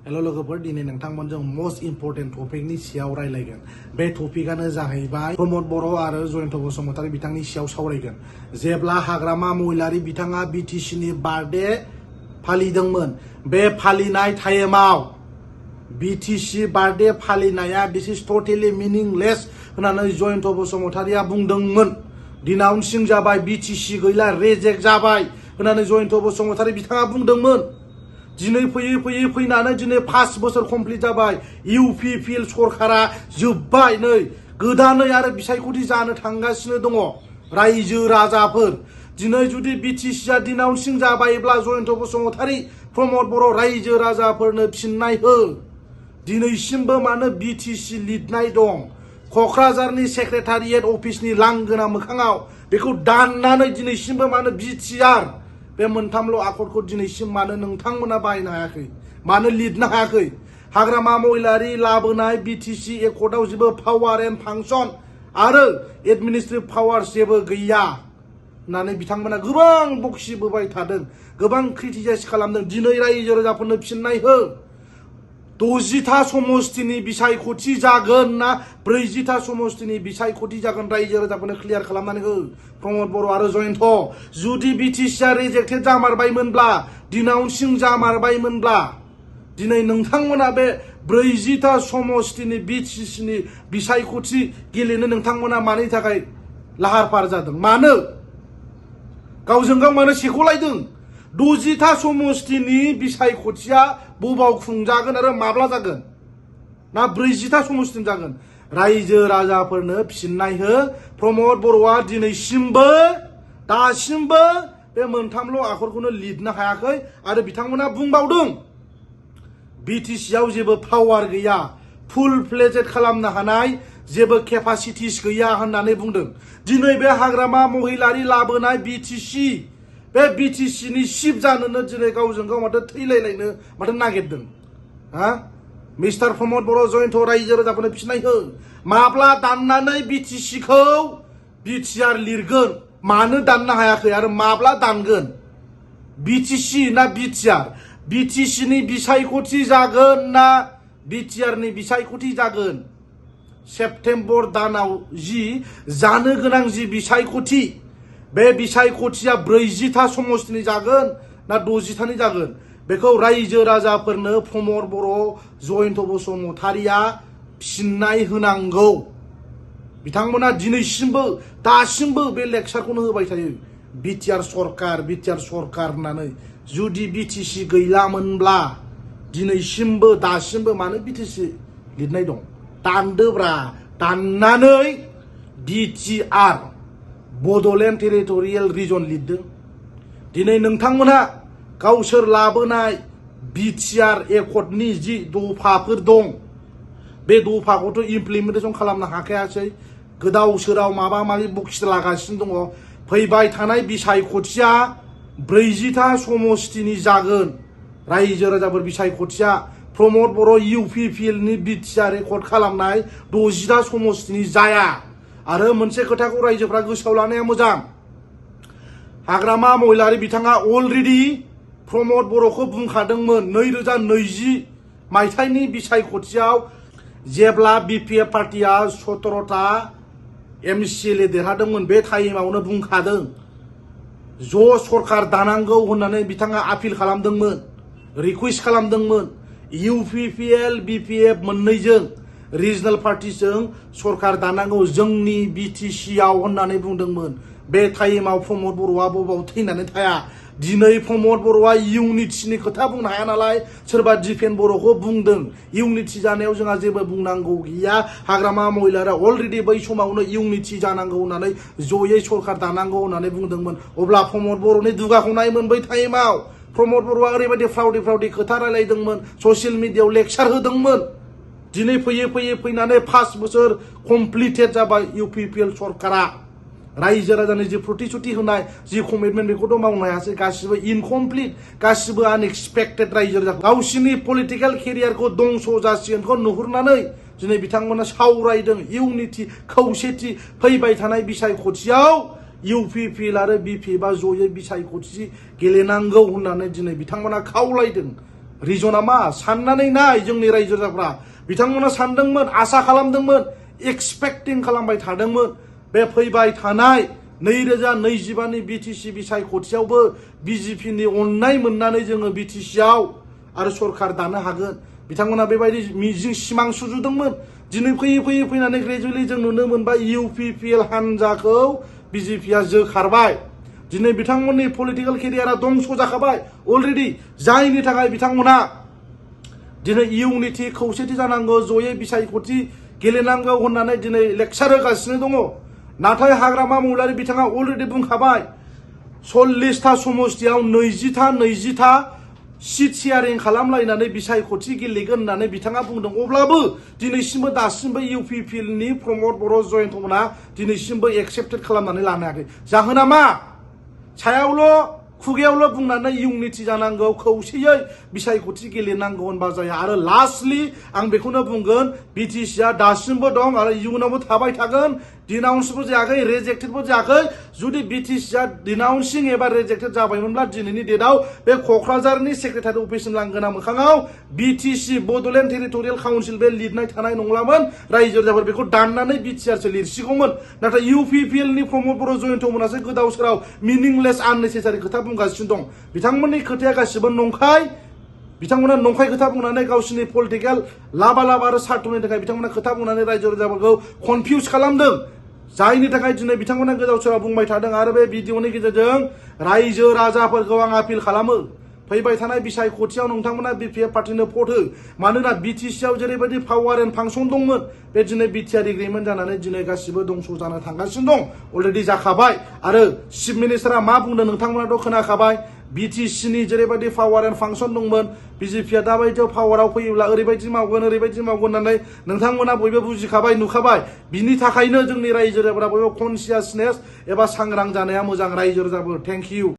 Hello लोगोफोर दिनै नोंथांमोनजों most important टपिकनि सायाव रायलायगोन। बे टपिकआनो जाहैबाय प्रमद बर' आरो जयन्त बसुमतारी बिथांनि सायाव सावरायगोन। जेब्ला हाग्रामा महिलारी बिथाङा बिटिसिनि बार्थडे फालिदोंमोन, बे फालिनाय टाइमाव बिटिसि बार्थडे फालिनाया दिस इज टटेलि मिनिंलेस होननानै जयन्त बसुमतारीया बुंदोंमोन। डिनाउन्सिं जाबाय, बिटिसि गैला, रेजेक्ट जाबाय होननानै जयन्त बसुमतारी बिथाङा बुंदोंमोन। दिनै फैयै फैनानै दिनै 5 बोसोर कमप्लिट जाबाय। इउपिपिएल सरकारा जोब्बाय, नै गोदानै आरो बिसायख'थि जानो थांगासिनो दङ रायजो राजाफोर। दिनै जुदि बिटिसिआ डिनाउन्सिं जाबायब्ला जयन्त बसुमतारी, प्रमद बर' रायजो राजाफोरनो फिननाय हो। दिनैसिमबो मानो बिटिसि लिरनाय दं क'क्राझारनि सेक्रेटारियेट अफिसनि लांगोना मोखाङाव, बेखौ दाननानै दिनैसिमबो मानो बिटिआर बे मोनथामल' आखरखौ दिनैसिम मानो नोंथांमोना बाहायनो हायाखै, मानो लिरनो हायाखै? हाग्रामा महिलारी लाबोनाय बिटिसि एकर्डआव जेबो पावार एन्ड फांसन आरो एडमिनिस्ट्रेटिभ पावार जेबो गैया होननानै बिथांमोना गोबां बखिबोबाय थादों, गोबां क्रिटिसाइज खालामदों। दिनै रायजो राजाफोरनो फिननाय हो। 60था समस्तिनि बिसायख'थि जागोन ना 40था समस्तिनि बिसायख'थि जागोन, रायजो राजाफोरनो क्लियार खालामनानै हो प्रमद बर' आरो जयन्त। जुदि बिटिसिआ रिजेक्टेड जामारबायमोनब्ला, डिनाउन्सिं जामारबायमोनब्ला, दिनै नोंथांमोना बे 40था समस्तिनि बिटिसिनि बिसायख'थि गेलेनो नोंथांमोना मानि थाखाय लाहार फाहार जादों? मानो गावजों गाव मानो सेख'लायदों? 60था समस्तिनि बिसायख'थिया बबाव खुंजागोन आरो माब्ला जागोन? ना 40था समस्तिनि जागोन? रायजो राजाफोरनो फिननाय हो। प्रमद बर'आ दिनैसिमबो दासिमबो बे मोनथामल' आखरखौनो लिरनो हायाखै आरो बिथांमोना बुंबावदों बिटिसिआव जेबो पावार गैया, फुल फ्लेजेड खालामनो हानाय जेबो केपासिटिस गैया होननानै बुंदों। दिनै बे हाग्रामा महिलारी लाबोनाय बिटिसि, बे बिटिसिनि चिफ जानोनो दिनै गावजों गाव माथो थैलायलायनो माथो नागिरदों? हा मिस्टार प्रमद बर', जयन्त, रायजो राजाफोरनो फिननाय हो। माब्ला दाननानै बिटिसिखौ बिटिआर लिरगोन? मानो दाननो हायाखै आरो माब्ला दानगोन? बिटिसि ना बिटिआर? बिटिसिनि बिसायख'थि जागोन ना बिटिआरनि बिसायख'थि जागोन? सेप्तेम्बर दानाव जि जानो गोनां जि बिसायख'थि, बे बिसायख'थिया 40था समस्तिनि जागोन ना 60थानि जागोन? बेखौ रायजो राजाफोरनो प्रमद बर', जयन्त बसुमतारीया फिननाय होनांगौ। बिथांमोना दिनैसिमबो दासिमबो बे लेक्सारखौनो होबाय थायो, बिटिआर सरकार होननानै। जुदि बिटिसि गैलामोनब्ला दिनैसिमबो दासिमबो मानो बिटिसि लिरनाय दं? दानदोब्रा, दाननानै बिटिआर बड'लेण्ड टेरिटरियेल रिजन लिरदों। दिनै नोंथांमोनहा गावसोर लाबोनाय बिटिआर एकर्डनि जि दफाफोर दं, बे दफाखौथ' इमप्लिमेन्टेसन खालामनो हाखायासै। गोदाव सोराव माबा माबि बखिसा लागासिनो दङ। फैबाय थानाय बिसायख'थिया 40था समस्तिनि जागोन। रायजो राजाफोर बिसायख'थिया प्रमद बर' इउपिपिएलनि बिटिआर एकर्ड खालामनाय 60था समस्तिनि जाया। आरो मोनसे खोथाखौ रायजोफ्रा गोसोआव लानाया मोजां, हाग्रामा महिलारी बिथाङा अलरेडि प्रमद बर'खौ बुंखादोंमोन 2020 मायथाइनि बिसायख'थियाव जेब्ला बिपिएफ पार्टिया 17था एमसिएलए देरहादोंमोन, बे टाइमावनो बुंखादों ज' सरकार दानांगौ होननानै बिथाङा आपिल खालामदोंमोन, रिकुवेस्ट खालामदोंमोन। इउपिपिएल बिपिएफ मोननैजों रिजनेल पार्टिजों सरकार दानांगौ जोंनि बिटिसिआव होननानै बुंदोंमोन। बे टाइमाव प्रमद बर'आ बबाव थैनानै थाया? दिनै प्रमद बर'आ इउनिटिनि खोथा बुंनो हाया नालाय, सोरबा दिपेन बर'खौ बुंदों इउनिटि जानायाव जोंहा जेबो बुंनांगौ गैया, हाग्रामा महिलारीया अलरेडि बै समावनो इउनिटि जानांगौ होननानै जयै सरकार दानांगौ होननानै बुंदोंमोन। अब्ला प्रमद बर'नि दुगाखौ नायमोन। बै टाइमाव प्रमद बर'आ ओरैबायदि फ्राउदि खोथा रायलायदोंमोन, ससियेल मिडियायाव लेक्सार होदोंमोन। दिनै फैनानै 5 बोसोर कमप्लिटेड जाबाय इउपिपिएल सरकारा। रायजो राजानि जि प्रतिश्रुति होनाय जि कमिटमेन्ट, बेखौथ' मावनो हायासै। गासिबो इनकमप्लिट, गासिबो आनएक्सपेक्टेड। रायजो राजा गावसिनि पलिटिकेल केरियारखौ दंस' जासिगोनखौ नुहुरनानै दिनै बिथांमोना सावरायदों इउनिटि, खौसेथि। फैबाय थानाय बिसायख'थियाव इउपिपिएल आरो बिपिएफआ जयै बिसायख'थि गेलेनांगौ होननानै दिनै बिथांमोना खावलायदों। रिजना मा साननानै नाय जोंनि रायजो राजाफ्रा बिथांमोना सानदोंमोन आसा खालामदोंमोन एक्सपेक्टिं खालामबाय थादोंमोन बे फैबाय थानाय 2025 बिटिसि बिसायख'थियावबो बिजेपिनि अननाय मोननानै जोङो बिटिसिआव आरो सरकार दानो हागोन बिथांमोना बेबायदि मिजिं सिमां सुजुदोंमोन दिनै फैयै फैनानै ग्रेजुवेटलि जों नुनो मोनबाय इउपिपिएल हानजाखौ बिजेपिआ जोखारबाय दिनै बिथांमोननि पलिटिकल केरियारा दंस जाखाबाय अलरेडि जायनि थाखाय बिथांमोना दिनै इउनिटि खौसेथि जानांगौ जयै बिसायख'थि गेलेनांगौ होननानै दिनै लेक्सार होगासिनो दङ नाथाय हाग्रामा महिलारि बिथाङा अलरेडि बुंखाबाय 40टा समस्तियाव 20टा सिट शेयारिं खालामलायनानै बिसायख'थि गेलेगोन होननानै बिथाङा बुंदों अब्लाबो दिनैसिमबो दासिमबो इउपिपिएलनि प्रमद बर' जयन्तमोना दिनैसिमबो एक्सेप्टेड खालामनानै लानो हायाखै जाहोना मा सायावल' खुगायावल' बुंनानै इउनिटि जानांगौ खौसेयै बिसायख'थि गेलेनांगौ होनबा जाया आरो लास्टलि आं बेखौनो बुंगोन बिटिसिआ दासिमबो दं आरो इयुनावबो थाबाय थागोन डिनाउन्सबो जायाखै रेजेक्टेडबो जायाखै जुदि बिटिसिआ डिनाउन्सिं एबा रेजेक्टेड जाबायमोनब्ला दिनैनि डेटआव बे क'क्राझारनि सेक्रेटारि अफिसनि लांगोना मोखाङाव बिटिसि बड'लेण्ड टेरिटरियेल काउन्सिल बे लिरनाय थानाय नंलामोन रायजो राजाफोर बेखौ दाननानै बिटिआरसो लिरसिगौमोन नाथाय इउपिपिएलनि प्रमद बर' जयन्तमोनासो गोदाव सोराव मिनिंलेस आननेसेसारि खोथा बुंगासिनो दं बिथांमोननि खोथाया गासिबो नंखाय बिथांमोना नंखाय खोथा बुंनानै गावसिनि पलिटिकेल लाबा आरो सार्थनि थाखाय बिथांमोना खोथा बुंनानै रायजो राजाफोरखौ कनफिउज खालामदों जायनि थाखाय दिनै बिथांमोना गोदाव सोराव बुंबाय थादों आरो बे भिडिअनि गेजेरजों रायजो राजाफोरखौ आं आपिल खालामो फैबाय थानाय बिसायख'थियाव नोंथांमोना बिपिएफ पार्टिनो भट हो मानोना बिटिसिआव जेरैबायदि पावार एन्ड फांसन दंमोन बे दिनै बिटिआर एग्रिमेन्ट जानानै दिनै गासिबो दंस जानो थांगासिनो दं अलरेडि जाखाबाय आरो चिफ मिनिस्टारा मा बुंदों नोंथांमोनाथ' खोनाखाबाय बिटिसिनि जेरैबायदि पावार एन्ड फांसन दंमोन बिजेपिआ दाबायदियाव पावाराव फैयोब्ला ओरैबायदि मावगोन होननानै नोंथांमोना बयबो बुजिखाबाय नुखाबाय बिनि थाखायनो जोंनि रायजो राजाफोरा बयबो कनसियासनेस एबा सांग्रां जानाया मोजां रायजो राजाफोर थेंक इउ